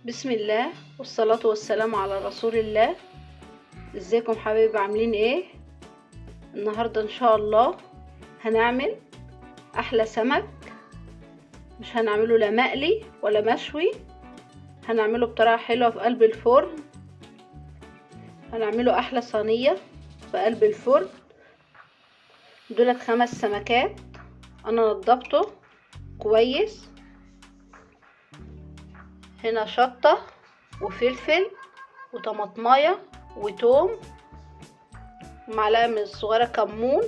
بسم الله والصلاة والسلام على رسول الله. ازيكم حبايبي، عاملين ايه؟ النهاردة ان شاء الله هنعمل احلى سمك، مش هنعمله لا مقلي ولا مشوي، هنعمله بطريقة حلوة في قلب الفرن. هنعمله احلى صينية في قلب الفرن. دولت 5 سمكات انا نضفته كويس. هنا شطة وفلفل وطماطماية وتوم، ومعلقة من الصغيرة كمون،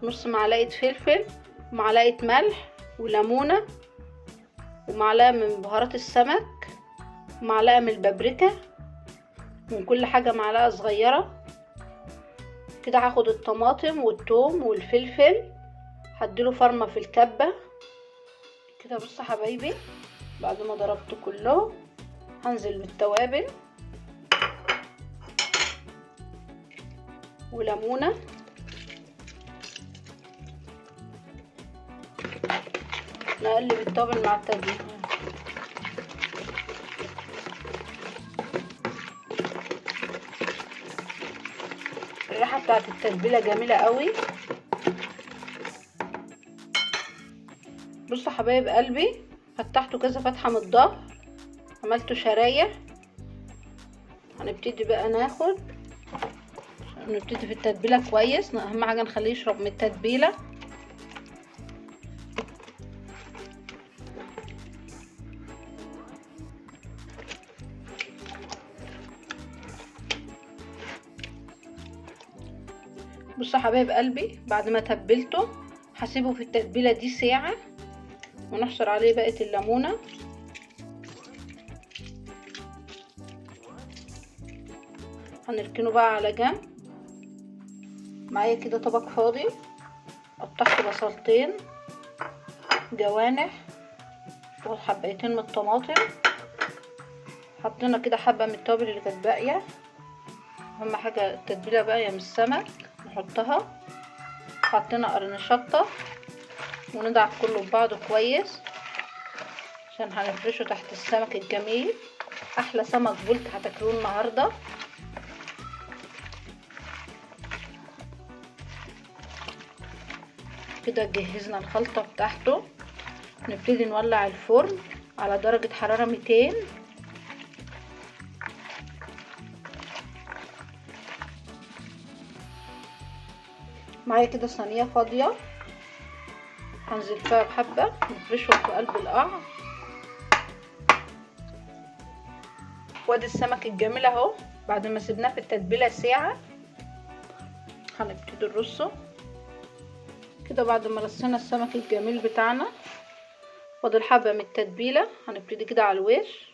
نص معلقة فلفل، ومعلقة ملح وليمونة، ومعلقة من بهارات السمك، ومعلقة من البابريكا، من كل حاجة معلقة صغيرة كده. هاخد الطماطم والتوم والفلفل هديله فرمة في الكبة كده. بصوا حبايبي، بعد ما ضربته كله هنزل بالتوابل وليمونة، نقلب التوابل مع التتبيله. الريحة بتاعت التتبيله جميلة قوي. بصوا حبايب قلبي، فتحته كذا فتحه من الظهر، عملته شرايح. هنبتدي بقى ناخد، نبتدي في التتبيله كويس. اهم حاجة نخليه يشرب من التتبيله. بصوا حبايب قلبي، بعد ما تبلته هسيبه في التتبيله دي ساعة، ونحشر عليه بقية الليمونه. هنركنه بقى على جنب. معايا كده طبق فاضي، قطعت بصلتين جوانح وحبيتين من الطماطم، حطينا كده حبه من التوابل اللي كانت باقية. اهم حاجة التتبيله باقية من السمك نحطها. حطينا قرن شطه، وندعك كله ببعضه كويس عشان هنفرشه تحت السمك الجميل. احلى سمك بولت هتاكلوه النهارده. كده جهزنا الخلطة بتاعته. نبتدي نولع الفرن على درجه حرارة 200. معايا كده صينية فاضية هنزل فيها بحبه، نفرشهم في قلب القعر. وادي السمك الجميل اهو، بعد ما سيبناه في التتبيله ساعة هنبتدي نرصه كده. بعد ما رصينا السمك الجميل بتاعنا، فاضل حبه من التتبيله، هنبتدي كده على الوش.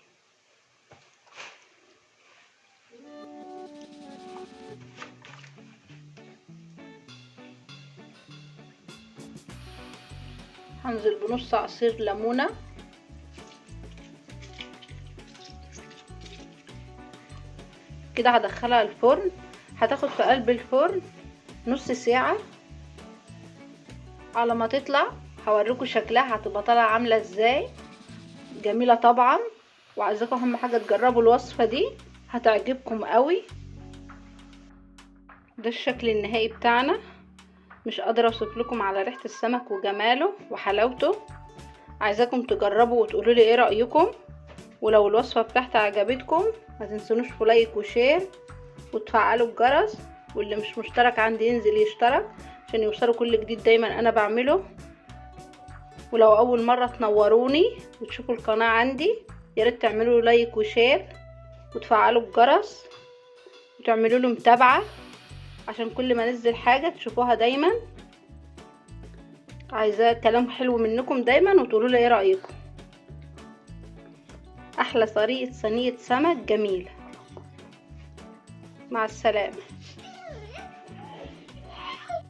هنزل بنص عصير ليمونه، كده هدخلها الفرن. هتاخد في قلب الفرن نص ساعة على ما تطلع. هوريكم شكلها هتبقى طالعه عامله ازاي، جميلة طبعا. وعايزاكم اهم حاجة تجربوا الوصفة دي، هتعجبكم قوي. ده الشكل النهائي بتاعنا. مش قادرة اوصف لكم على ريحه السمك وجماله وحلاوته. عايزاكم تجربوا وتقولوا لي ايه رايكم. ولو الوصفة بتاعتي عجبتكم ما تنسونوش في like و share وتفعلوا الجرس، واللي مش مشترك عندي ينزل يشترك عشان يوصلوا كل جديد دايما انا بعمله. ولو اول مرة تنوروني وتشوفوا القناة عندي، يا ريت تعملوا like و share وتفعلوا الجرس وتعملوا له متابعه عشان كل ما انزل حاجة تشوفوها دايما. عايزه كلام حلو منكم دايما وتقولوا لي ايه رايكم. احلى طريقه صينية سمك جميلة. مع السلامة.